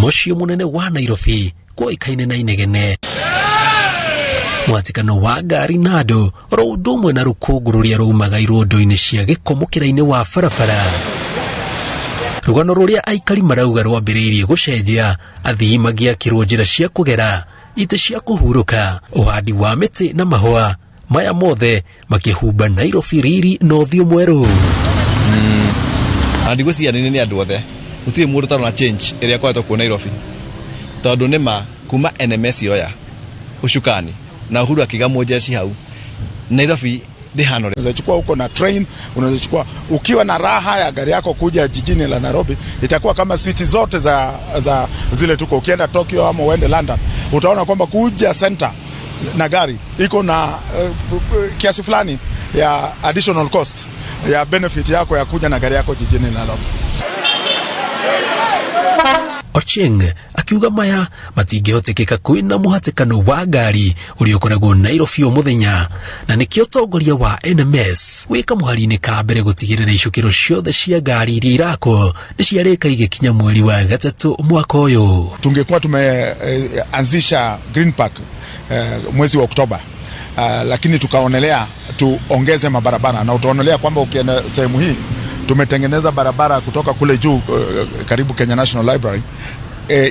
Mũciĩ mũnene wa Nairobi kũĩkaine na inegene, mũhatĩkano wa ngari na andũ oro ũndũ ũmwe na rũkũngũ rũrĩa rũumaga irũndo-inĩ cia gĩko mũkĩra-inĩ wa barabara. Rũgano rũrĩa aikari marauga rwambĩrĩirie gũcenjia athii magĩakĩrwo njĩra cia kũgera, itĩ cia kũhurũka, ũhandi wa mĩtĩ na mahũa, maya mothe makĩhumba Nairobi riri na ũthiũ mwerũ. Na ndigwĩciria nĩ andũ othe, gũtirĩ mũndũ ũtarona change ĩrĩa ĩkoretwo kuo Nairobi, tondũ nĩ ma kuma NMS yoya ucukani na Uhuru akĩiga mũjeshi hau, Nairobi ndĩhana ũrĩa. Unaweza chukua huko na train, unaweza chukua ukiwa na raha ya gari yako kuja jijini la Nairobi, itakuwa kama city zote za zile tuko. Ukienda Tokyo ama uende London, utaona kwamba kuja center na gari iko na kiasi fulani ya additional cost ya benefit yako ya kuja na gari yako jijini Nairobi. Ochieng akiuga maya matingĩhotekeka kwĩna mũhatĩkano wa ngari ũrĩa ũkoragwo Nairobi o mũthenya, na nĩkĩo ũtongoria wa NMS wĩ kamũhari-inĩ ka mbere gũtigĩrĩra icukĩro ciothe cia ngari iria irakwo nĩ ciarĩka igĩkinya mweri wa gatatũ mwaka ũyũ. Tungekuwa tumeanzisha Green Park mwezi wa Oktoba, lakini tukaonelea tuongeze mabarabara, na utaonelea kwamba ukienda sehemu hii tumetengeneza barabara kutoka kule juu, karibu Kenya National Library,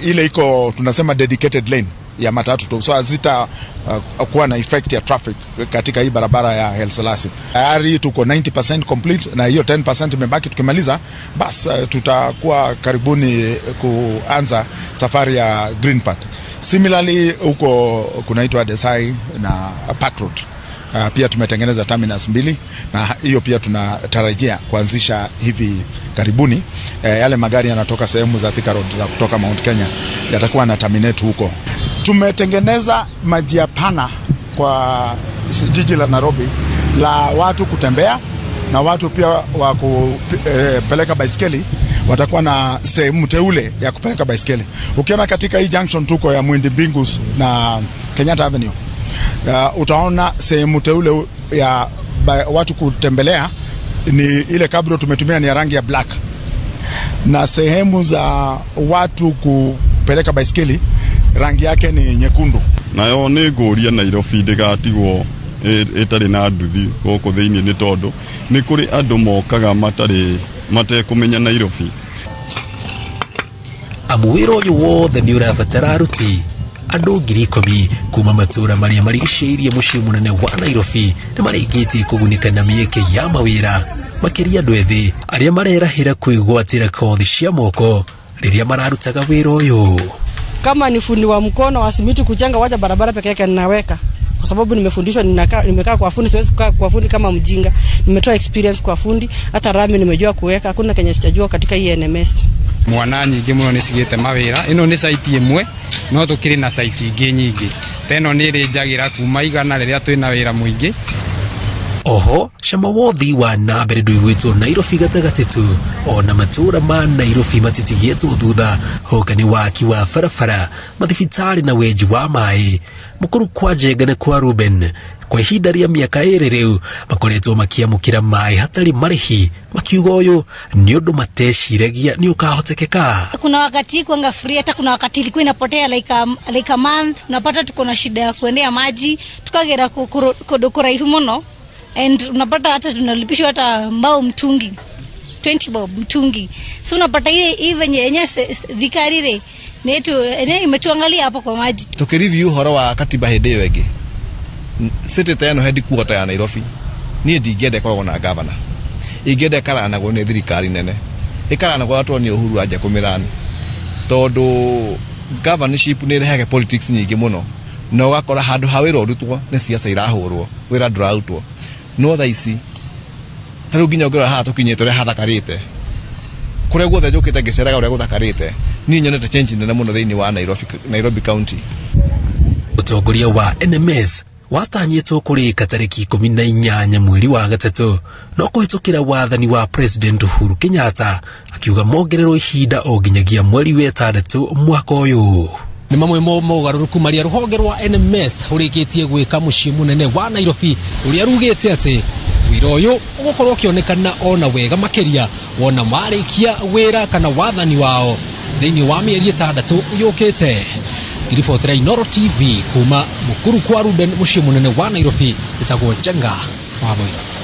ile iko tunasema dedicated lane ya matatu tu, so hazita kuwa na effect ya traffic katika hii barabara ya Haile Selassie. Tayari tuko 90% complete na hiyo 10% imebaki. Tukimaliza bas, tutakuwa karibuni kuanza safari ya Green Park. Similarly, huko kunaitwa Desai na Park Road. Pia tumetengeneza terminus mbili na hiyo pia tunatarajia kuanzisha hivi karibuni. Yale magari yanatoka sehemu za Thika Road za kutoka Mount Kenya yatakuwa na terminate huko. Tumetengeneza majia pana kwa jiji la Nairobi la watu kutembea na watu pia wa kupeleka baiskeli watakuwa na sehemu teule ya kupeleka baiskeli. Ukiona katika hii junction tuko ya Muindi Mbingu na Kenyatta Avenue, utaona sehemu teule ya watu kutembelea ni ile cabro tumetumia ni ya rangi ya black, na sehemu za watu kupeleka baiskeli rangi yake ni nyekundu. Nayo nĩ ngũria Nairobi ndĩgatigwo ĩtarĩ na nduthi gũkũ thĩinĩ, nĩ tondũ nĩ kũrĩ andũ mokaga matarĩ matekũmenya Nairobi. Amu wĩra ũyũ wothe nĩ ũrabatara aruti andũ 10,000 kuma matũũra marĩa marigicĩirie mũciĩ mũnene wa Nairobi nĩ marĩkĩtie kũgunĩka na mĩeke ya mawĩra, makĩria andũ ethĩ arĩa marerahĩra kwĩgwatĩra kothi cia moko rĩrĩa mararutaga wĩra ũyũ. Kama ni fundi wa mkono wa simiti kujenga, wacha barabara peke yake ninaweka, kwa sababu nimefundishwa, nimekaa kwa fundi, siwezi kukaa kwa fundi kama mjinga. Nimetoa experience kwa fundi, hata rami nimejua kuweka, hakuna kenye sijajua katika hii NMS. Mwana nyingĩ mũno nĩ cigĩte mawĩra. Ĩno nĩ site ĩmwe, no tũkĩrĩ na site ingĩ nyingĩ. Ta ĩno nĩ ĩrĩ njagĩra kuma 100 rĩrĩa twĩna wĩra mũingĩ. Oho cama wothi wa na mbere ndũiguĩtwo Nairobi gatagatĩ tu, ona matũũra ma Nairobi matitigĩtwo thutha hoka nĩ waki wa barabara, mathibitarĩ na wenji wa maĩ. Mũkũrũ kwa Njenga na kwa Ruben kwa ihinda rĩa mĩaka 2 rĩu makoretwo makĩamũkĩra maĩ hatarĩ marĩhi, makiuga ũyũ nĩ ũndũ mateciragia nĩ ũkahotekeka. Kuna wakati kuanga free, hata kuna wakati ilikuwa inapotea like a month, unapata tuko na shida ya kuendea maji, tukagera kundu kuraihu muno, and unapata hata tunalipishwa hata mbao mtungi, 20 bob mtungi. So unapata ile hii venye yenye thirikari rĩ netu yenye imetuangalia hapo kwa maji. Tukireview ũhoro wa katiba hĩndĩ ĩyo ĩngĩ, city ta ĩno, headquarter ya Nairobi, niĩ ndingĩenda ĩkoragwo na gavana, ingĩenda ĩkaranagwo nĩ thirikari nene, ĩkaranagwo atwo nĩ Uhuru anja kũmĩrani, tondũ governorship nĩ ĩrehaga politics nyingĩ mũno, na ũgakora handũ ha wĩra ũrutwo nĩ siasa irahũrwo, wĩra ndũrarutwo. No thaa ici ta rĩu nginya ũngĩrora haha tũkinyĩte ũrĩa hathakarĩte, kũrĩa guothe njũkĩte ngĩceraga ũrĩa gũthakarĩte, niĩ nyonete change nene mũno thĩinĩ wa Nairobi, Nairobi County. Ũtongoria wa NMS watanyĩtwo kũrĩka tarĩki 18 mweri wa gatatũ, no kũhĩtũkĩra wathani wa President Uhuru Kenyatta akiuga mongererwo ihinda o nginyagia mweri wa ĩtandatũ mwaka ũyũ. Nĩ mamwe mo mogarũrũku marĩa rũhonge rwa NMS rũrĩkĩtie gwĩka mũciĩ mũnene wa Nairobi, ũrĩa rugĩte atĩ wĩra ũyũ ũgũkorwo ũkĩonekana ona wega makĩria wona marĩkia wĩra kana wathani wao. Thĩinĩ wa mĩeri 6 yũkĩte. Ngĩribotera Inooro TV kuma Mukuru kwa Ruben, mũciĩ mũnene wa Nairobi, ĩtagwo Njenga wa Mũira.